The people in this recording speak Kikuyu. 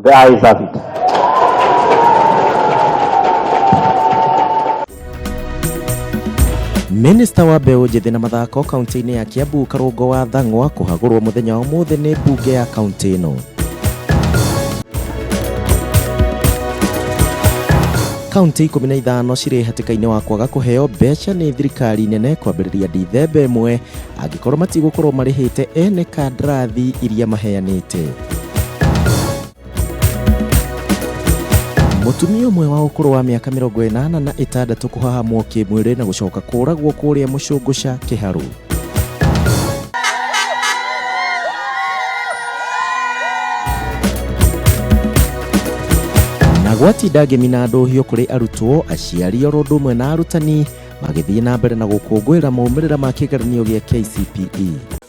The ayes have it. Minista wa mbeũ njĩthĩ na mathako kaunti-inĩ ya Kiambu Karũngo wa Thang'wa kũhagũrwo mũthenya wa ũmũthĩ nĩ mbunge ya kaunti ĩno. Kaunti 15 cirĩ hatĩka-inĩ wa kwaga kũheo mbeca nĩ thirikari nene kwambĩrĩria Dithemba 1 angĩkorwo matigũkorwo marĩhĩte ene kandarathi iria maheanĩte. Mũtumia ũmwe wa ũkũrũ wa mĩaka 86 kũhahamwo kĩmwĩrĩ na gũcoka kũragwo kũrĩa Mũcũngũca Kĩharũ. Na gwatinda ngemi na ndũhiũ kũrĩ arutwo, aciari oro ũndũ ũmwe na arutani magĩthiĩ na mbere na gũkũngũĩra maumĩrĩra ma kĩgeranio gĩa KCPE.